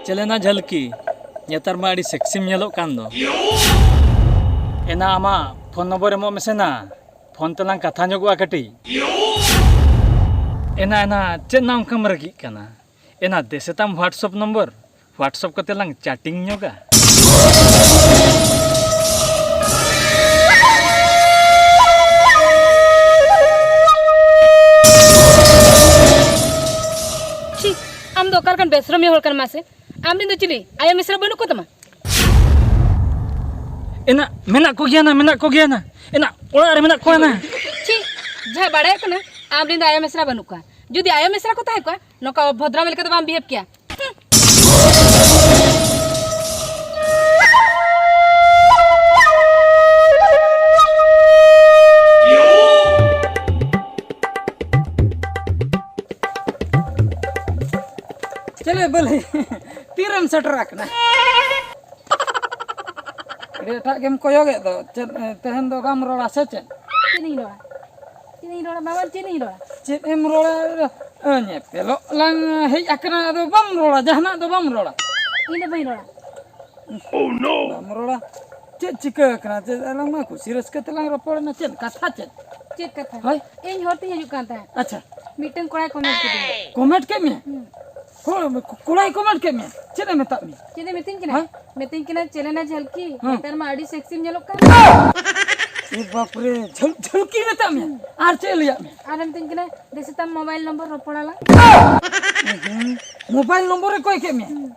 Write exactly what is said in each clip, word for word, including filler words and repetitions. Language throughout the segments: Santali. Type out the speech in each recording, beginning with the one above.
ᱪᱮᱞᱮᱱᱟ ᱡᱷᱟᱹᱞᱠᱤ, ᱱᱮᱛᱟᱨ ᱢᱟ ᱟᱹᱰᱤ ᱥᱮᱠᱥᱤᱢ ᱧᱮᱞᱚᱜ ᱠᱟᱱ ᱫᱚ᱾ ᱮᱱᱟ ᱟᱢᱟᱜ ᱯᱷᱳᱱ ᱱᱚᱢᱵᱚᱨ ᱮᱢᱚᱜ ᱢᱮᱥᱮ ᱱᱟ, ᱯᱷᱳᱱ ᱛᱮᱞᱟᱝ ᱠᱟᱛᱷᱟ ᱧᱚᱜᱚᱜᱼᱟ ᱠᱟᱹᱴᱤᱡ᱾ ᱮᱱᱟ, ᱮᱱᱟ, ᱪᱮᱫ ᱱᱟ ᱚᱱᱠᱟᱢ ᱨᱟᱹᱜᱤᱜ ᱠᱟᱱᱟ? ᱮᱱᱟ ᱫᱮᱥᱮ ᱛᱟᱢ WhatsApp ᱱᱚᱢᱵᱚᱨ, WhatsApp ᱠᱟᱛᱮ ᱞᱟᱝ ᱪᱮᱴᱤᱝ ᱧᱚᱜᱟ᱾ ᱪᱷᱤ, ᱟᱢ ᱫᱚ ᱚᱠᱟ ᱞᱮᱠᱟᱱ ᱵᱮᱥᱨᱚᱢᱤ ᱦᱚᱲ ᱠᱟᱱᱟᱢ ᱢᱟᱥᱮ? ᱟᱢ ᱨᱮᱱ ᱫᱚ ᱪᱤᱞᱤ ᱟᱭᱳ ᱢᱤᱥᱨᱟ ᱵᱟᱹᱱᱩᱜ ᱠᱚ ᱛᱟᱢᱟ? ᱮᱱᱟ ᱢᱮᱱᱟᱜ ᱠᱚᱜᱮᱭᱟ ᱱᱟ, ᱢᱮᱱᱟᱜ ᱠᱚᱜᱮᱭᱟ ᱱᱟ, ᱮᱱᱟ ᱚᱲᱟᱜ ᱨᱮ ᱢᱮᱱᱟᱜ ᱠᱚᱣᱟ ᱱᱟ᱾ ᱪᱷᱤ, ᱡᱟᱦᱟᱸ ᱵᱟᱲᱟᱭᱚᱜ ᱠᱟᱱᱟ, ᱟᱢ ᱨᱮᱱ ᱫᱚ ᱟᱭᱳ ᱢᱤᱥᱨᱟ ᱵᱟᱹᱱᱩᱜ ᱠᱚᱣᱟ᱾ ᱡᱩᱫᱤ ᱟᱭᱳ ᱢᱤᱥᱨᱟ ᱠᱚ ᱛᱟᱦᱮᱸ ᱠᱚᱜᱼᱟ, ᱱᱚᱝᱠᱟ ᱚᱵᱷᱚᱫᱨᱟᱢᱤ ᱞᱮᱠᱟ ᱫᱚ ᱵᱟᱢ ᱵᱤᱦᱮᱵᱽ ᱠᱮᱭᱟ᱾ ᱪᱮᱞᱮ ᱵᱟᱹᱞᱤ, ᱛᱤᱨᱮᱢ ᱥᱮᱴᱮᱨ ᱟᱠᱟᱱᱟ? ᱟᱹᱰᱤ ᱮᱴᱟᱜ ᱜᱮᱢ ᱠᱚᱭᱚᱜᱮᱫ ᱫᱚ᱾ ᱪᱮᱫ, ᱛᱮᱦᱮᱧ ᱫᱚ ᱵᱟᱢ ᱨᱚᱲᱟ ᱥᱮ ᱪᱮᱫ? ᱪᱮᱫ ᱤᱧ ᱨᱚᱲᱟ? ᱪᱮᱫ ᱤᱧ ᱨᱚᱲᱟ ᱵᱟᱵᱟ, ᱪᱮᱫ ᱤᱧ ᱨᱚᱲᱟ? ᱪᱮᱫ ᱮᱢ ᱨᱚᱲᱟ? ᱧᱮᱯᱮᱞᱚᱜ ᱞᱟᱝ ᱦᱮᱡ ᱟᱠᱟᱱᱟ, ᱟᱫᱚ ᱵᱟᱢ ᱨᱚᱲᱟ, ᱡᱟᱦᱟᱱᱟᱜ ᱫᱚ ᱵᱟᱢ ᱨᱚᱲᱟ᱾ ᱤᱧ ᱫᱚ ᱵᱟᱹᱧ ᱨᱚᱲᱟ᱾ ᱵᱟᱢ ᱨᱚᱲᱟ? ᱪᱮᱫ ᱪᱤᱠᱟᱹ ᱟᱠᱟᱱᱟ? ᱪᱮᱫ ᱟᱞᱟᱝ ᱢᱟ ᱠᱩᱥᱤ ᱨᱟᱹᱥᱠᱟᱹ ᱛᱮᱞᱟᱝ ᱨᱚᱯᱚᱲ ᱮᱱᱟ, ᱪᱮᱫ ᱠᱟᱛᱷᱟ ᱪᱮᱫ? ᱪᱮᱫ ᱠᱟᱛᱷᱟ? ᱦᱳᱭ᱾ ᱤᱧ ᱦᱚᱨ ᱛᱤᱧ ᱦᱤᱡᱩᱜ ᱠᱟᱱ ᱛᱟᱦᱮᱸᱫ᱾ ᱟᱪᱪᱷᱟ᱾ ᱢᱤᱫᱴᱟᱝ ᱠᱚᱲᱟᱭ ᱠᱚᱢᱮᱱᱴ ᱠᱮᱫᱤᱧᱟ᱾ ᱠᱚᱢᱮᱱᱴ ᱠᱮᱫ ᱢᱮᱭᱟ? ᱦᱩᱸ᱾ ᱦᱳᱭ, ᱠᱚᱲᱟᱭ ᱠᱚᱢᱮᱱᱴ ᱠᱮᱫ ᱢᱮᱭᱟ? ᱪᱮᱫ ᱮ ᱢᱮᱛᱟᱜ ᱢᱮᱭᱟ? ᱪᱮᱫ ᱮ ᱢᱤᱛᱟᱹᱧ ᱠᱟᱱᱟ? ᱦᱮᱸ? ᱢᱤᱛᱟᱹᱧ ᱠᱟᱱᱟ, "ᱪᱮᱞᱮᱱᱟ ᱡᱷᱟᱹᱞᱠᱤ, ᱦᱮᱸ᱾ ᱱᱮᱛᱟᱨ ᱢᱟ ᱟᱹᱰᱤ ᱥᱮᱠᱥᱤᱢ ᱧᱮᱞᱚᱜ ᱠᱟᱱ᱾" ᱮ ᱵᱟᱯ ᱨᱮ, ᱡᱷᱟᱹᱞ-, ᱡᱷᱟᱹᱞᱠᱤ ᱢᱮᱛᱟᱜ ᱢᱮᱭᱟ? ᱟᱨ ᱪᱮᱫ ᱮ ᱞᱟᱹᱭᱟᱜ ᱢᱮᱭᱟ? ᱟᱨ ᱮ ᱢᱤᱛᱟᱹᱧ ᱠᱟᱱᱟ, "ᱫᱮᱥᱮ ᱛᱟᱢ ᱢᱳᱵᱟᱭᱤᱞ ᱱᱚᱢᱵᱚᱨ ᱨᱚᱯᱚᱲ ᱟᱞᱟᱝ᱾" ᱦᱩᱸ, ᱢᱳᱵᱟᱭᱤᱞ ᱱᱚᱢᱵᱚᱨ ᱮ ᱠᱚᱭ ᱠᱮᱫ ᱢᱮᱭᱟ? ᱦᱩᱸ᱾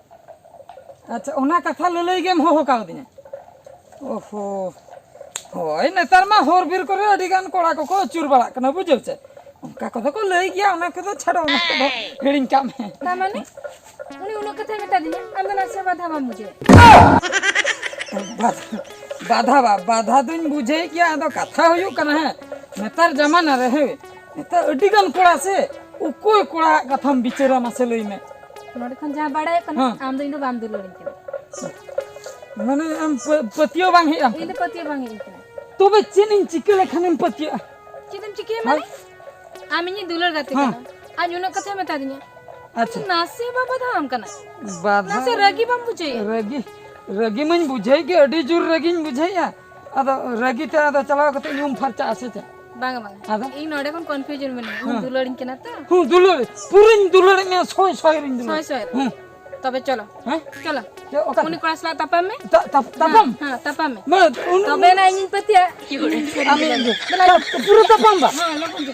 ᱟᱪᱪᱷᱟ, ᱚᱱᱟ ᱠᱟᱛᱷᱟ ᱞᱟᱹᱞᱟᱹᱭ ᱜᱮᱢ ᱦᱚᱦᱚ ᱠᱟᱣᱫᱤᱧᱟ? ᱳᱦᱳ, ᱦᱳᱭ, ᱱᱮᱛᱟᱨ ᱢᱟ ᱦᱚᱨ ᱵᱤᱨ ᱠᱚᱨᱮ ᱟᱹᱰᱤ ᱜᱟᱱ ᱠᱚᱲᱟ ᱠᱚᱠᱚ ᱟᱹᱪᱩᱨ ᱵᱟᱲᱟᱜ ᱠᱟᱱᱟ, ᱵᱩᱡᱷᱟᱹᱣ ᱪᱮ? ᱚᱱᱠᱟ ᱠᱚᱫᱚ ᱠᱚ ᱞᱟᱹᱭ ᱜᱮᱭᱟ, ᱚᱱᱟ ᱠᱚᱫᱚ ᱪᱷᱟᱰᱚ, ᱚᱱᱟ ᱠᱚᱫᱚ ᱦᱤᱲᱤᱧ ᱠᱟᱜ ᱢᱮ᱾ ᱛᱟᱨ ᱢᱟᱱᱮ? ᱩᱱᱤ ᱩᱱᱟᱹᱜ ᱠᱟᱛᱷᱟᱭ ᱢᱮᱛᱟ ᱫᱤᱧᱟ, ᱟᱢ ᱫᱚ ᱱᱟᱥᱮ ᱵᱟᱫᱷᱟ ᱵᱟᱢ ᱵᱩᱡᱷᱟᱹᱣᱟ? ᱵᱟᱫᱷᱟ, ᱵᱟᱫᱷᱟ ᱵᱟ-, ᱵᱟᱫᱷᱟ ᱫᱚᱧ ᱵᱩᱡᱷᱟᱹᱣᱮᱫ ᱜᱮᱭᱟ, ᱟᱫᱚ ᱠᱟᱛᱷᱟ ᱦᱩᱭᱩᱜ ᱠᱟᱱᱟ, ᱦᱮᱸ, ᱱᱮᱛᱟᱨ ᱡᱟᱢᱟᱱᱟ ᱨᱮ, ᱦᱮᱸ, ᱱᱮᱛᱟᱨ ᱟᱹᱰᱤ ᱜᱟᱱ ᱠᱚᱲᱟ ᱥᱮ, ᱚᱠᱚᱭ ᱠᱚᱲᱟᱣᱟᱜ ᱠᱟᱛᱷᱟᱢ ᱵᱤᱪᱟᱹᱨᱟ ᱢᱟᱥᱮ ᱞᱟᱹᱭ ᱢᱮ? ᱱᱚᱰᱮ ᱠᱷᱚᱱ ᱡᱟᱦᱟᱸ ᱵᱟᱲᱟᱭᱚᱜ ᱠᱟᱱᱟ, ᱦᱮᱸ᱾ ᱟᱢ ᱫᱚ ᱤᱧ ᱫᱚ ᱵᱟᱢ ᱫᱩᱞᱟᱹᱲᱤᱧ ᱠᱟᱱᱟ᱾ ᱢᱟᱱᱮ ᱟᱢ ᱯᱟᱹ-, ᱯᱟᱹᱛᱭᱟᱹᱣ ᱵᱟᱝ ᱦᱮᱡ ᱟᱢ ᱤᱧ ᱠᱟᱱᱟ? ᱫᱚ ᱯᱟᱹᱛᱭᱟᱹᱣ ᱵᱟᱝ ᱦᱮᱡ ᱤᱧ ᱠᱟᱱᱟ᱾ ᱛᱚᱵᱮ ᱪᱮᱫ ᱤᱧ ᱪᱤᱠᱟᱹ ᱞᱮᱠᱷᱟᱱᱮᱢ ᱯᱟᱹᱛᱭᱟᱹᱜᱼᱟ? ᱪᱮᱫ ᱮᱢ ᱪᱤᱠᱟᱹᱭᱟ ᱦᱮᱸ? ᱢᱟᱱᱮ? ᱟᱢ ᱤᱧᱤᱡ ᱫᱩᱞᱟᱹᱲ ᱜᱟᱛᱮ ᱦᱮᱸ᱾ ᱠᱟᱱᱟᱢ᱾ ᱟᱨ ᱩᱱᱟᱹᱜ ᱠᱟᱛᱷᱟᱭ ᱢᱮᱛᱟ ᱫᱤᱧᱟ᱾ ᱟᱪᱪᱷᱟ᱾ ᱱᱟᱥᱮ ᱵᱟᱵᱟ ᱫᱷᱟᱣ ᱟᱢ ᱠᱟᱱᱟ᱾ ᱵᱟᱫᱷᱟ ᱱᱟᱥᱮ ᱨᱟᱹᱜᱤ ᱵᱟᱢ ᱵᱩᱡᱷᱟᱹᱣᱮᱫᱼᱟ? ᱨᱟᱹᱜᱤ, ᱨᱟᱹᱜᱤ ᱢᱟᱧ ᱵᱩᱡᱷᱟᱹᱣ ᱜᱮ, ᱟᱹᱰᱤ ᱡᱳᱨ ᱨᱟᱹᱜᱤᱧ ᱵᱩᱡᱷᱟᱹᱣᱮᱫᱼᱟ᱾ ᱟᱫᱚ ᱨᱟᱹᱜᱤ ᱛᱮ ᱟᱫᱚ ᱪᱟᱞᱟᱣ ᱠᱟᱛᱮ ᱧᱩᱢ ᱯᱷᱟᱨᱪᱟᱜᱼᱟ ᱥᱮ ᱪᱮᱫ? ᱵᱟᱝᱟ, ᱵᱟᱝᱟ᱾ ᱟᱫᱚ? ᱤᱧ ᱱᱚᱰᱮ ᱠᱷᱚᱱ ᱠᱚᱱᱯᱷᱤᱭᱩᱡᱽ ᱢᱤᱱᱟᱹᱧᱟ᱾ ᱤᱧ ᱦᱮᱸ᱾ ᱫᱩᱞᱟᱹᱲᱤᱧ ᱠᱟᱱᱟ ᱛᱚ᱾ ᱦᱩᱸ, ᱫᱩᱞᱟᱹᱲ, ᱯᱩᱨᱟᱹᱧ ᱫᱩᱞᱟᱹᱲᱮᱫ ᱢᱮᱭᱟ, ᱥᱚᱭ ᱥᱚᱭ ᱨᱤᱧ ᱫᱩᱞᱟᱹᱲ᱾ ᱥᱚᱭ ᱥᱚᱭ ᱨᱮ᱾ ᱦᱩᱸ᱾ ᱛᱚᱵᱮ ᱪᱚᱞᱚ᱾ ᱦᱮᱸ? ᱪᱚᱞᱚ᱾ ᱪᱮᱫ ᱚᱠᱟ ᱩᱱᱤ ᱠᱚᱲᱟ ᱥᱟᱞᱟᱜ ᱛᱟᱯᱟᱢ ᱢᱮ᱾ ᱛᱟ-, ᱛᱟ-, ᱛᱟᱯᱟᱢ? ᱦᱮᱸ, ᱦᱮᱸ, ᱛᱟᱯᱟᱢ ᱢᱮ᱾ ᱢᱟ, ᱩᱱ-, ᱛᱚᱵᱮ ᱱᱟ ᱤᱧᱤᱧ ᱯᱟᱹᱛᱭᱟᱹᱜᱼᱟ᱾ ᱟᱢ ᱤᱧ ᱫᱮᱞᱟ᱾ ᱛᱟ-, ᱯᱩᱨᱟᱹ ᱛᱟᱯᱟᱢ ᱵᱟ? ᱦᱮᱸ, ᱞᱚᱜᱚᱱ ᱜᱮ᱾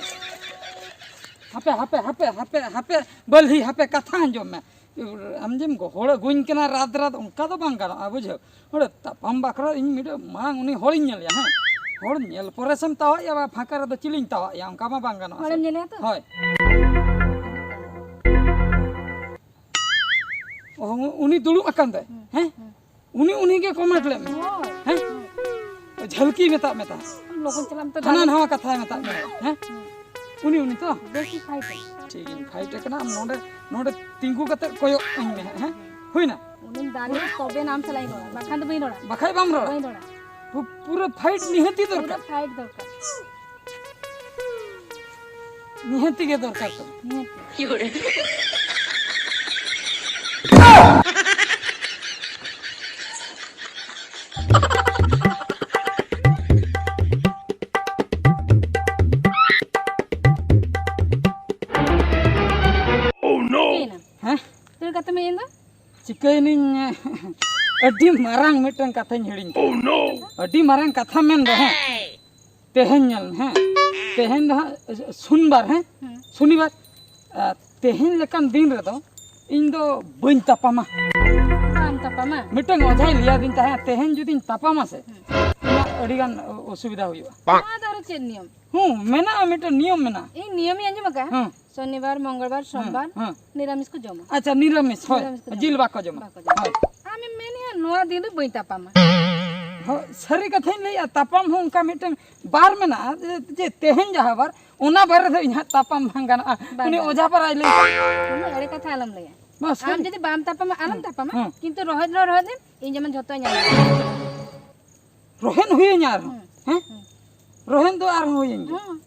ᱦᱟᱯᱮ, ᱦᱟᱯᱮ, ᱦᱟᱯᱮ, ᱦᱟᱯᱮ, ᱦᱟᱯᱮ, ᱵᱟᱹᱞᱦᱤ, ᱦᱟᱯᱮ, ᱠᱟᱛᱷᱟ ᱟᱸᱡᱚᱢ ᱢᱮ᱾ ᱟᱢ ᱡᱮᱢ ᱜᱚᱦᱚᱲ ᱟᱹᱜᱩᱧ ᱠᱟᱱᱟ ᱨᱟᱛ ᱨᱟᱛ, ᱚᱱᱠᱟ ᱫᱚ ᱵᱟᱝ ᱜᱟᱱᱚᱜᱼᱟ, ᱵᱩᱡᱷᱟᱹᱣ? ᱚᱸᱰᱮ ᱛᱟᱯᱟᱢ ᱵᱟᱠᱷᱨᱟ ᱤᱧ ᱢᱤᱫᱴᱮᱡ ᱢᱟᱲᱟᱝ ᱩᱱᱤ ᱦᱚᱲᱤᱧ ᱧᱮᱞᱮᱭᱟ, ᱦᱮᱸ? ᱦᱚᱲ ᱧᱮᱞ ᱯᱚᱨᱮ ᱥᱮᱢ ᱛᱟᱣᱟᱜ ᱮᱭᱟ, ᱯᱷᱟᱸᱠᱟ ᱨᱮᱫᱚ ᱪᱤᱞᱤᱧ ᱛᱟᱣᱟᱜ ᱮᱭᱟ? ᱚᱱᱠᱟ ᱢᱟ ᱵᱟᱝ ᱜᱟᱱᱚᱜᱼᱟ ᱥᱮ᱾ ᱦᱚᱲᱮᱢ ᱧᱮᱞᱮᱭᱟ ᱛᱚ? ᱦᱳᱭ᱾ ᱚ, ᱩᱱᱤ ᱫᱩᱲᱩᱵ ᱟᱠᱟᱱ ᱫᱚᱭ, ᱦᱩᱸ, ᱦᱮᱸ? ᱦᱩᱸ᱾ ᱩᱱᱤ, ᱩᱱᱤ ᱜᱮ ᱠᱚᱢᱮᱱᱴ ᱞᱮᱫ ᱢᱮ, ᱦᱳᱭ᱾ ᱦᱮᱸ? ᱡᱷᱟᱹᱞᱠᱤ ᱢᱮᱛᱟᱜ ᱢᱮ ᱛᱟᱦᱮᱸᱫ᱾ ᱞᱚᱜᱚᱱ ᱪᱟᱞᱟᱜ ᱢᱮ ᱛᱚ, ᱦᱟᱱᱟ ᱫᱟᱞᱟᱝ᱾ ᱱᱟᱣᱟ ᱠᱟᱛᱷᱟᱭ ᱢᱮᱛᱟᱜ ᱢᱮ, ᱦᱮᱸ? ᱦᱩᱸ᱾ ᱩᱱᱤ, ᱩᱱᱤ ᱛᱚ? ᱵᱮᱥ ᱜᱮ ᱯᱷᱟᱭᱤᱴ ᱟᱭ᱾ ᱴᱷᱤᱠ ᱜᱮᱧ ᱯᱷᱟᱭᱤᱴ ᱟᱠᱟᱱᱟ, ᱟᱢ ᱱᱚᱰᱮ, ᱱᱚᱰᱮ ᱛᱤᱸᱜᱩ ᱠᱟᱛᱮ ᱠᱚᱭᱚᱜ ᱟᱹᱧ ᱢᱮ ᱦᱟᱸᱜ, ᱦᱮᱸ? ᱦᱩᱭᱱᱟ? ᱩᱱᱤᱢ ᱫᱟᱞᱮᱭᱟ, ᱛᱚᱵᱮ ᱱᱟ ᱟᱢ ᱥᱟᱞᱟᱜ ᱤᱧ ᱨᱚᱲᱟ, ᱵᱟᱠᱷᱟᱱ ᱫᱚ ᱵᱟᱹᱧ ᱨᱚᱲᱟ᱾ ᱵᱟᱠᱷᱟᱡ ᱵᱟᱢ ᱨᱚᱲᱟ? ᱵᱟᱹᱧ ᱨᱚᱲᱟ᱾ ᱯᱩ-, ᱯᱩᱨᱟᱹ ᱯᱷᱟᱭᱤᱴ ᱱᱤᱦᱟᱹᱛᱤ ᱯᱩᱨᱟᱹ ᱫᱚᱨᱠᱟᱨ᱾ ᱯᱷᱟᱭᱤᱴ ᱫᱚᱨᱠᱟᱨ᱾ ᱱᱤᱦᱟᱹᱛᱤ ᱜᱮ ᱫᱚᱨᱠᱟᱨ ᱛᱟᱢᱟ᱾ ᱱᱤᱦᱟᱹᱛᱤ᱾ ᱪᱤᱠᱟᱹᱭᱮᱱᱟ? ᱦᱮᱸ? ᱫᱟᱹᱲ ᱠᱟᱛᱮᱢ ᱦᱮᱡ ᱮᱱ ᱫᱚ? ᱪᱤᱠᱟᱹᱭᱮᱱᱟᱹᱧ, ᱟᱹᱰᱤ ᱢᱟᱨᱟᱝ ᱢᱤᱫᱴᱟᱝ ᱠᱟᱛᱷᱟᱧ ᱦᱤᱲᱤᱧ ᱠᱮᱫᱟ᱾ ᱟᱹᱰᱤ ᱢᱟᱨᱟᱝ ᱠᱟᱛᱷᱟ ᱢᱮᱱ ᱫᱚ, ᱦᱮᱸ᱾ ᱛᱮᱦᱮᱧ ᱧᱮᱞ ᱢᱮ, ᱦᱮᱸ᱾ ᱛᱮᱦᱮᱧ ᱫᱚ ᱦᱟᱸᱜ ᱥᱩᱱᱵᱟᱨ, ᱦᱮᱸ? ᱦᱮᱸ᱾ ᱥᱚᱱᱤᱵᱟᱨ᱾ ᱟᱨ ᱛᱮᱦᱮᱧ ᱞᱮᱠᱟᱱ ᱫᱤᱱ ᱨᱮᱫᱚ ᱤᱧ ᱫᱚ ᱵᱟᱹᱧ ᱛᱟᱯᱟᱢᱟ᱾ ᱵᱟᱢ ᱛᱟᱯᱟᱢᱟ? ᱢᱤᱫᱴᱟᱝ ᱚᱡᱷᱟᱭ ᱞᱟᱹᱭᱟᱫᱤᱧ ᱛᱟᱦᱮᱸᱫ, ᱛᱮᱦᱮᱧ ᱡᱩᱫᱤᱧ ᱛᱟᱯᱟᱢᱟ ᱥᱮ, ᱦᱮᱸ᱾ ᱤᱧᱟᱹᱜ ᱟᱹᱰᱤᱜᱟᱱ ᱚ-, ᱚᱥᱩᱵᱤᱫᱷᱟ ᱦᱩᱭᱩᱜᱼᱟ᱾ ᱱᱚᱣᱟ ᱫᱚ ᱟᱨᱚ ᱪᱮᱫ ᱱᱤᱭᱚᱢ? ᱦᱩᱸ, ᱢᱮᱱᱟᱜᱼᱟ, ᱢᱤᱫᱴᱟᱝ ᱱᱤᱭᱚᱢ ᱢᱮᱱᱟᱜᱼᱟ᱾ ᱤᱧ ᱱᱤᱭᱚᱢᱤᱧ ᱟᱸᱡᱚᱢ ᱟᱠᱟᱫᱼᱟ᱾ ᱦᱮᱸ᱾ ᱥᱚᱱᱤᱵᱟᱨ, ᱢᱚᱝᱜᱚᱞᱵᱟᱨ, ᱦᱮᱸ, ᱥᱳᱢᱵᱟᱨ, ᱦᱮᱸ᱾ ᱱᱤᱨᱟᱢᱤᱥ ᱠᱚ ᱡᱚᱢᱟ᱾ ᱟᱪᱪᱷᱟ, ᱱᱤᱨᱟᱢᱤᱥ, ᱦᱳᱭ᱾ ᱱᱤᱨᱟᱢᱤᱥ ᱠᱚ ᱡᱚᱢᱟ᱾ ᱡᱤᱞ ᱵᱟᱠᱚ ᱡᱚᱢᱟ᱾ ᱵᱟᱠᱚ ᱡᱚᱢᱟ᱾ ᱦᱳᱭ᱾ ᱟᱢᱮᱢ ᱢᱮᱱᱮᱜᱼᱟ, ᱱᱚᱣᱟ ᱫᱤᱱ ᱨᱮ ᱵᱟᱹᱧ ᱛᱟᱯᱟᱢᱟ᱾ ᱦᱳᱭ, ᱥᱟᱹᱨᱤ ᱠᱟᱛᱷᱟᱧ ᱞᱟᱹᱭᱮᱜᱼᱟ, ᱛᱟᱯᱟᱢ ᱦᱚᱸ ᱚᱱᱠᱟ ᱢᱤᱫᱴᱟᱝ ᱵᱟᱨ ᱢᱮᱱᱟᱜᱼᱟ, ᱡᱮ, ᱡᱮ ᱛᱮᱦᱮᱧ ᱡᱟᱦᱟᱸ ᱵᱟᱨ, ᱚᱱᱟ ᱵᱟᱨ ᱨᱮᱫᱚ ᱤᱧ ᱦᱟᱸᱜ ᱛᱟᱯᱟᱢ ᱵᱟᱝ ᱜᱟᱱᱚᱜᱼᱟ᱾ ᱵᱟᱝ ᱩᱱᱤ ᱜᱟᱱᱚᱜᱼᱟ᱾ ᱚᱡᱷᱟ ᱯᱟᱨᱟᱭ ᱞᱟᱹᱭ ᱩᱱᱤ ᱮᱲᱮ ᱠᱟᱛᱷᱟ ᱟᱞᱚᱢ ᱞᱟᱹᱭᱟ᱾ ᱵᱟᱥ, ᱟᱢ ᱦᱳᱭ᱾ ᱡᱩᱫᱤ ᱵᱟᱢ ᱛᱟᱯᱟᱢᱟ, ᱟᱞᱚᱢ ᱦᱮᱸ, ᱛᱟᱯᱟᱢᱟ, ᱦᱮᱸ᱾ ᱠᱤᱱᱛᱩ ᱨᱚᱦᱮᱫ ᱨᱮ ᱨᱚᱦᱮᱫ ᱮᱢ, ᱤᱧ ᱡᱮᱢᱚᱱ ᱡᱷᱚᱛᱚᱧ ᱧᱟᱢᱟ᱾ ᱨᱚᱦᱮᱫ ᱦᱩᱭᱟᱹᱧᱟ ᱟᱨᱦᱚᱸ, ᱦᱩᱸ, ᱦᱮᱸ? ᱦᱩᱸ᱾ ᱨᱚᱦᱮᱫ ᱫᱚ ᱟᱨᱦᱚᱸ ᱦᱩᱭᱟᱹᱧ ᱜᱮ᱾ ᱦᱩᱸ᱾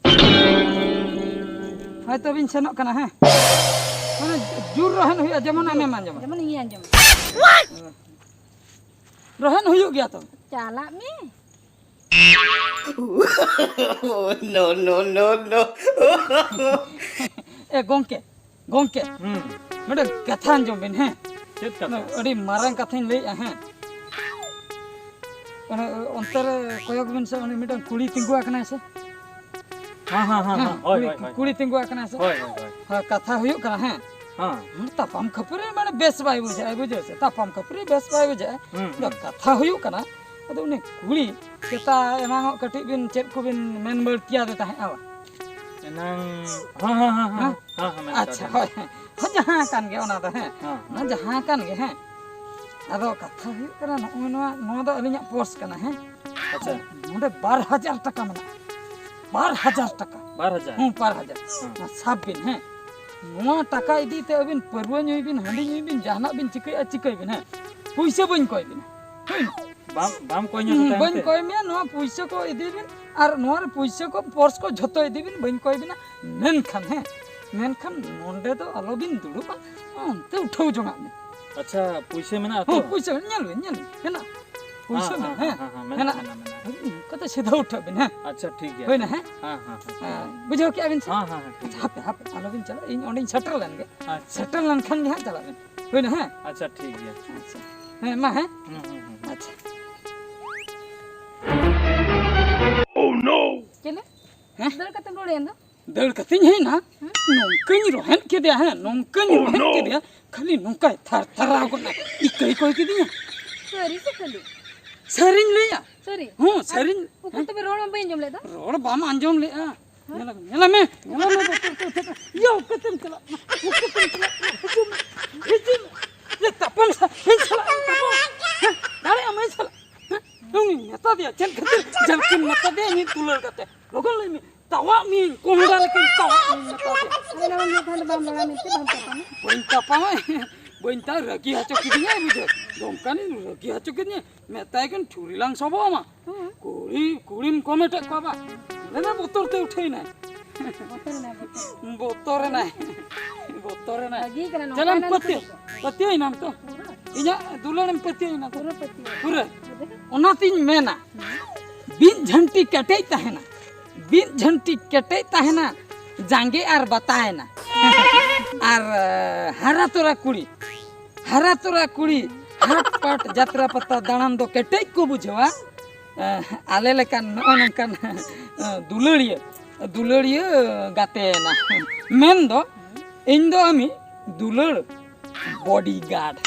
ᱦᱳᱭ, ᱛᱚᱵᱮᱧ ᱥᱮᱱᱚᱜ ᱠᱟᱱᱟ, ᱦᱮᱸ? ᱢᱟᱱᱮ ᱡᱳᱨ ᱨᱚᱦᱮᱫ ᱦᱩᱭᱩᱜᱼᱟ, ᱡᱮᱢᱚᱱ ᱟᱢᱮᱢ ᱟᱸᱡᱚᱢᱟ᱾ ᱡᱮᱢᱚᱱ ᱤᱧᱤᱧ ᱟᱸᱡᱚᱢᱟ᱾ ᱨᱚᱦᱮᱫ ᱦᱩᱭᱩᱜ ᱜᱮᱭᱟ ᱛᱚ᱾ ᱪᱟᱞᱟᱜ ᱢᱮ᱾ No, no, no, no. ᱮ ᱜᱚᱝᱠᱮ, ᱜᱚᱝᱠᱮ, ᱦᱩᱸ᱾ ᱢᱤᱫᱴᱟᱝ ᱠᱟᱛᱷᱟ ᱟᱸᱡᱚᱢ ᱵᱤᱱ, ᱦᱮᱸ? ᱪᱮᱫ ᱠᱟᱛᱷᱟ? ᱟᱹᱰᱤ ᱢᱟᱨᱟᱝ ᱠᱟᱛᱷᱟᱧ ᱞᱟᱹᱭᱮᱜᱼᱟ, ᱦᱮᱸ? ᱚᱱᱮ ᱚᱱᱛᱮ ᱨᱮ ᱠᱚᱭᱚᱜ ᱵᱤᱱ ᱥᱮ, ᱩᱱᱤ ᱢᱤᱫᱴᱟᱝ ᱠᱩᱲᱤ ᱛᱤᱸᱜᱩ ᱟᱠᱟᱱᱟᱭ ᱥᱮ? ᱦᱮᱸ, ᱦᱮᱸ, ᱦᱮᱸ, ᱦᱮᱸ᱾ ᱦᱳᱭ, ᱠᱩᱲᱤ, ᱦᱳᱭ, ᱦᱳᱭ᱾ ᱠᱩᱲᱤ ᱛᱤᱸᱜᱩ ᱟᱠᱟᱱᱟᱭ ᱥᱮ? ᱦᱳᱭ, ᱦᱳᱭ, ᱦᱳᱭ᱾ ᱦᱮᱸ, ᱠᱟᱛᱷᱟ ᱦᱩᱭᱩᱜ ᱠᱟᱱᱟ, ᱦᱮᱸ? ᱦᱮᱸ᱾ ᱦᱩᱸ, ᱛᱟᱯᱟᱢ ᱠᱷᱟᱹᱯᱟᱹᱨᱤ ᱢᱟᱱᱮ ᱵᱮᱥ ᱵᱟᱭ ᱵᱩᱡᱷᱟᱹᱜᱼᱟ, ᱵᱩᱡᱷᱟᱹᱣ ᱥᱮ? ᱛᱟᱯᱟᱢ ᱠᱷᱟᱹᱯᱟᱹᱨᱤ ᱵᱮᱥ ᱵᱟᱭ ᱵᱩᱡᱷᱟᱹᱜᱼᱟ᱾ ᱦᱩᱸ, ᱟᱫᱚ ᱦᱩᱸ᱾ ᱠᱟᱛᱷᱟ ᱦᱩᱭᱩᱜ ᱠᱟᱱᱟ, ᱟᱫᱚ ᱩᱱᱤ ᱠᱩᱲᱤ ᱪᱮᱛᱟ ᱮᱱᱟᱝᱚᱜ ᱠᱟᱹᱴᱤᱡ ᱵᱤᱱ ᱪᱮᱫ ᱠᱚᱵᱤᱱ ᱢᱮᱱ ᱵᱟᱹᱲᱛᱤᱭᱟᱫᱮ ᱛᱟᱦᱮᱸᱫᱼᱟ ᱵᱟ? ᱮᱱᱟᱝ, ᱦᱮᱸ, ᱦᱮᱸ, ᱦᱮᱸ, ᱦᱮᱸ᱾ ᱦᱮᱸ? ᱦᱮᱸ, ᱦᱮᱸ, ᱢᱮᱱ ᱟᱪᱪᱷᱟ, ᱠᱟᱜ ᱵᱤᱱ᱾ ᱦᱳᱭ, ᱦᱮᱸ᱾ ᱦᱮᱸ, ᱡᱟᱦᱟᱸ ᱠᱟᱱ ᱜᱮ ᱚᱱᱟ ᱫᱚ, ᱦᱮᱸ᱾ ᱦᱮᱸ, ᱦᱮᱸ᱾ ᱚᱱᱟ ᱡᱟᱦᱟᱸ ᱠᱟᱱ ᱜᱮ, ᱦᱮᱸ᱾ ᱟᱫᱚ ᱠᱟᱛᱷᱟ ᱦᱩᱭᱩᱜ ᱠᱟᱱᱟ, ᱱᱚᱜᱼᱚᱭ ᱱᱚᱣᱟ, ᱱᱚᱣᱟ ᱫᱚ ᱟᱹᱞᱤᱧᱟᱜ ᱯᱚᱨᱥ ᱠᱟᱱᱟ, ᱦᱮᱸ᱾ ᱟᱪᱪᱷᱟ᱾ ᱱᱚᱰᱮ ᱵᱟᱨ ᱦᱟᱡᱟᱨ ᱴᱟᱠᱟ ᱢᱮᱱᱟᱜᱼᱟ᱾ ᱵᱟᱨ ᱦᱟᱡᱟᱨ ᱴᱟᱠᱟ᱾ ᱵᱟᱨ ᱦᱟᱡᱟᱨ? ᱦᱮᱸ, ᱵᱟᱨ ᱦᱟᱡᱟᱨ᱾ ᱦᱮᱸ᱾ ᱢᱟ ᱥᱟᱵ ᱵᱤᱱ, ᱦᱮᱸ᱾ ᱱᱚᱣᱟ ᱴᱟᱠᱟ ᱤᱫᱤ ᱛᱮ ᱟᱹᱵᱤᱱ ᱯᱟᱹᱨᱣᱟᱹ ᱧᱩᱭ ᱵᱤᱱ, ᱦᱟᱺᱰᱤ ᱧᱩᱭ ᱵᱤᱱ, ᱡᱟᱦᱟᱱᱟᱜ ᱵᱤᱱ ᱪᱤᱠᱟᱹᱭᱟ, ᱪᱤᱠᱟᱹᱭ ᱵᱤᱱ, ᱦᱮᱸ᱾ ᱯᱩᱭᱥᱟᱹ ᱵᱟᱹᱧ ᱠᱚᱭ ᱵᱤᱱᱟ᱾ ᱦᱩᱭᱱᱟ? ᱵᱟᱢ, ᱵᱟᱢ ᱠᱚᱭ ᱧᱚᱜ ᱦᱩᱸ, ᱛᱟᱭᱚᱢ ᱵᱟᱹᱧ ᱛᱮ? ᱠᱚᱭ ᱢᱮᱭᱟ, ᱱᱚᱣᱟ ᱯᱩᱭᱥᱟᱹ ᱠᱚ ᱤᱫᱤ ᱵᱤᱱ, ᱟᱨ ᱱᱚᱣᱟ ᱨᱮ ᱯᱩᱭᱥᱟᱹ ᱠᱚ, ᱯᱚᱨᱥ ᱠᱚ ᱡᱷᱚᱛᱚ ᱤᱫᱤ ᱵᱤᱱ, ᱵᱟᱹᱧ ᱠᱚᱭ ᱵᱤᱱᱟ᱾ ᱢᱮᱱᱠᱷᱟᱱ, ᱦᱮᱸ, ᱢᱮᱱᱠᱷᱟᱱ ᱱᱚᱸᱰᱮ ᱫᱚ ᱟᱞᱚ ᱵᱤᱱ ᱫᱩᱲᱩᱵᱼᱟ, ᱚᱱᱛᱮ ᱩᱴᱷᱟᱹᱣ ᱡᱚᱝᱟᱜ ᱵᱤᱱ᱾ ᱟᱪᱪᱷᱟ, ᱯᱩᱭᱥᱟᱹ ᱢᱮᱱᱟᱜᱼᱟ ᱛᱚ? ᱦᱚᱸ, ᱯᱩᱭᱥᱟᱹ ᱢᱮᱱᱟᱜᱼᱟ, ᱧᱮᱞ ᱵᱤᱱ, ᱧᱮᱞ ᱵᱤᱱ, ᱦᱮᱱᱟᱜᱼᱟ᱾ ᱯᱩᱭᱥᱟᱹ ᱦᱮᱸ, ᱢᱮᱱᱟᱜᱼᱟ, ᱦᱮᱸ, ᱦᱮᱸ, ᱦᱮᱸ, ᱦᱮᱸ, ᱢᱮᱱᱟᱜᱼᱟ, ᱦᱮᱱᱟᱜᱼᱟ᱾ ᱢᱮᱱᱟᱜᱼᱟ, ᱢᱮᱱᱟᱜᱼᱟ᱾ ᱱᱚᱝᱠᱟ ᱛᱮ ᱥᱤᱫᱷᱟᱹ ᱩᱴᱷᱟᱹᱜ ᱵᱤᱱ, ᱦᱮᱸ? ᱟᱪᱪᱷᱟ, ᱴᱷᱤᱠ ᱜᱮᱭᱟ᱾ ᱦᱩᱭᱱᱟ, ᱦᱮᱸ? ᱦᱮᱸ, ᱦᱮᱸ, ᱦᱮᱸ, ᱴᱷᱤᱠ ᱟᱪᱪᱷᱟ, ᱜᱮᱭᱟ᱾ ᱦᱟᱯᱮ, ᱦᱟᱯᱮ, ᱟᱞᱚ ᱵᱤᱱ ᱪᱟᱞᱟᱜᱼᱟ, ᱤᱧ ᱚᱸᱰᱮᱧ ᱥᱮᱴᱮᱨ ᱞᱮᱱ ᱜᱮ᱾ ᱟᱪᱪᱷᱟ᱾ ᱥᱮᱴᱮᱨ ᱞᱮᱱᱠᱷᱟᱱ ᱜᱮ ᱦᱟᱸᱜ ᱪᱟᱞᱟᱜ ᱵᱤᱱ᱾ ᱦᱩᱭᱱᱟ, ᱦᱮᱸ? ᱟᱪᱪᱷᱟ, ᱴᱷᱤᱠ ᱜᱮᱭᱟ᱾ ᱟᱪᱪᱷᱟ᱾ ᱦᱮᱸ, ᱢᱟ, ᱦᱮᱸ? ᱦᱩᱸ, ᱦᱩᱸ, ᱦᱩᱸ, ᱦᱩᱸ᱾ ᱟᱪᱪᱷᱟ᱾ ᱪᱮᱞᱮ? ᱦᱮᱸ? ᱫᱟᱹᱲ ᱠᱟᱛᱮᱢ ᱨᱩᱣᱟᱹᱲᱮᱱ ᱫᱚ? ᱫᱟᱹᱲ ᱠᱟᱛᱮᱧ ᱦᱮᱡ ᱮᱱᱟ, ᱱᱚᱝᱠᱟᱧ ᱨᱚᱦᱮᱫ ᱠᱮᱫᱮᱭᱟ, ᱦᱮᱸ, ᱱᱚᱝᱠᱟᱧ ᱨᱚᱦᱮᱫ ᱠᱮᱫᱮᱭᱟ, ᱠᱷᱟᱹᱞᱤ ᱱᱚᱝᱠᱟᱭ ᱛᱷᱟᱨ ᱛᱷᱟᱨᱟᱣ ᱜᱚᱫ ᱮᱱᱟ, ᱤᱠᱟᱹᱭ ᱠᱚᱭ ᱠᱤᱫᱤᱧᱟ᱾ ᱥᱟᱹᱨᱤ ᱥᱮ ᱠᱷᱟᱹᱞᱤ? ᱥᱟᱹᱨᱤᱧ ᱞᱟᱹᱭᱟ᱾ ᱥᱟᱹᱨᱤ? ᱦᱚᱸ, ᱟᱨ ᱥᱟᱹᱨᱤᱧ᱾ ᱩᱠᱩᱨ ᱦᱮᱸ? ᱛᱚᱵᱮ ᱨᱚᱲ ᱢᱟ ᱵᱟᱹᱧ ᱟᱸᱡᱚᱢ ᱞᱮᱫ ᱫᱚ? ᱨᱚᱲ ᱵᱟᱢ ᱟᱸᱡᱚᱢ ᱞᱮᱫᱼᱟ? ᱦᱮᱸ? ᱧᱮᱞ ᱢᱮ, ᱧᱮᱞ ᱢᱮ, ᱧᱮᱞ ᱢᱮ, ᱵᱚᱛᱚᱨ ᱛᱮ ᱩᱴᱷᱟᱹᱜ ᱠᱟᱱᱟ᱾ ᱭᱟ, ᱚᱠᱟᱛᱮᱢ ᱪᱟᱞᱟᱜ ᱠᱟᱱᱟ? ᱚᱠᱟᱛᱮᱢ ᱪᱟᱞᱟᱜ ᱠᱟᱱᱟ? ᱦᱤᱡᱩᱜ ᱢᱮ, ᱦᱤᱡᱩᱜ ᱢᱮ᱾ ᱭᱟ, ᱛᱟᱯᱟᱢ ᱥᱟ-, ᱤᱧ ᱥᱟᱞᱟᱜ ᱮᱢ ᱛᱟᱯᱟᱢ? ᱦᱮᱸ? ᱫᱟᱲᱮᱭᱟᱜ ᱟᱢ ᱤᱧ ᱥᱟᱞᱟᱜ? ᱦᱮᱸ? ᱩᱱᱤᱧ ᱢᱮᱛᱟ ᱫᱮᱭᱟ, ᱪᱮᱫ ᱠᱷᱟᱹᱛᱤᱨ ᱡᱟᱹᱞᱠᱤᱱ ᱢᱮᱛᱟ ᱫᱮᱭᱟ, ᱢᱤᱫ ᱫᱩᱞᱟᱹᱲ ᱠᱟᱛᱮ᱾ ᱞᱚᱜᱚᱱ ᱞᱟᱹᱭ ᱢᱮ, ᱛᱟᱣᱟᱜ ᱢᱤᱭᱟᱹᱧ, ᱠᱚᱸᱦᱰᱟ ᱞᱮᱠᱟᱧ ᱛᱟᱣᱟᱜ ᱢᱤᱭᱟᱹᱧ ᱢᱮᱛᱟ ᱫᱮᱭᱟ᱾ ᱟᱨ ᱚᱱᱟ ᱢᱟ ᱢᱤᱫ ᱫᱷᱟᱣ ᱫᱚ ᱵᱟᱢ ᱨᱚᱲᱟ ᱢᱮᱱᱛᱮ ᱵᱟᱢ ᱛᱟᱯᱟᱢᱟ᱾ ᱵᱟᱹᱧ ᱛᱟᱯᱟᱢᱟ, ᱵᱟᱹᱧ ᱛᱟ-, ᱨᱟᱹᱜᱤ ᱦᱚᱪᱚ ᱠᱤᱫᱤᱧᱟᱭ, ᱵᱩᱡᱷᱟᱹᱣ᱾ ᱫᱚᱢᱠᱟᱱᱤᱧ ᱨᱟᱹᱜᱤ ᱦᱚᱪᱚ ᱠᱤᱫᱤᱧᱟᱭ, ᱢᱮᱛᱟᱭ ᱠᱟᱱ ᱪᱷᱩᱨᱤ ᱞᱟᱝ ᱥᱚᱵᱚᱜ ᱟᱢᱟ᱾ ᱦᱮᱸ᱾ ᱠᱩᱲᱤ, ᱠᱩᱲᱤᱢ ᱠᱚᱢᱮᱴᱮᱫ ᱠᱚᱣᱟ ᱵᱟ? ᱞᱟᱹᱭ ᱢᱮ, ᱵᱚᱛᱚᱨ ᱛᱮ ᱩᱴᱷᱟᱹᱭ ᱱᱟᱭ᱾ ᱵᱚᱛᱚᱨ ᱮᱱᱟᱭ, ᱵᱚᱛᱚᱨ᱾ ᱵᱚᱛᱚᱨ ᱮᱱᱟᱭ᱾ ᱵᱚᱛᱚᱨᱮᱱᱟ᱾ ᱵᱷᱟᱹᱜᱤ ᱠᱟᱱᱟ, ᱱᱚᱝᱠᱟ ᱪᱟᱞᱟᱜ ᱮᱢ ᱮᱱᱟ ᱯᱟᱹᱛᱭᱟᱹᱣ, ᱱᱤᱛᱚᱜ ᱫᱚ᱾ ᱯᱟᱹᱛᱭᱟᱹᱣ ᱮᱱᱟᱢ ᱛᱚ? ᱤᱧᱟᱹᱜ ᱫᱩᱞᱟᱹᱲ ᱮᱢ ᱯᱟᱹᱛᱭᱟᱹᱣ ᱮᱱᱟ ᱛᱚ? ᱯᱩᱨᱟᱹ ᱯᱟᱹᱛᱭᱟᱹᱣ᱾ ᱯᱩᱨᱟᱹ᱾ ᱚᱱᱟᱛᱤᱧ ᱢᱮᱱᱟ, ᱵᱤᱱ ᱡᱷᱟᱹᱱᱴᱤ ᱠᱮᱴᱮᱡ ᱛᱟᱦᱮᱱᱟ, ᱵᱤᱱ ᱡᱷᱟᱹᱱᱴᱤ ᱠᱮᱴᱮᱡ ᱛᱟᱦᱮᱱᱟ, ᱡᱟᱸᱜᱮ ᱟᱨ ᱵᱟᱛᱟᱭᱮᱱᱟ᱾ ᱟᱨ ᱦᱟᱨᱟ ᱛᱚᱨᱟ ᱠᱩᱲᱤ, ᱦᱟᱨᱟ ᱛᱚᱨᱟ ᱠᱩᱲᱤ, ᱦᱟᱴ ᱯᱟᱴ ᱡᱟᱛᱨᱟ ᱯᱟᱛᱟ ᱫᱟᱬᱟᱱ ᱫᱚ ᱠᱮᱴᱮᱡ ᱠᱚ ᱵᱩᱡᱷᱟᱹᱣᱟ᱾ ᱟᱞᱮ ᱞᱮᱠᱟᱱ ᱱᱚᱜᱼᱚᱭ ᱱᱚᱝᱠᱟᱱ ᱫᱩᱞᱟᱹᱲᱤᱭᱟᱹ, ᱫᱩᱞᱟᱹᱲᱤᱭᱟᱹ ᱜᱟᱛᱮᱭᱮᱱᱟ᱾ ᱢᱮᱱ ᱫᱚ ᱤᱧ ᱫᱚ ᱟᱢᱤᱡ ᱫᱩᱞᱟᱹᱲ ᱵᱚᱰᱤ ᱜᱟᱨᱰ᱾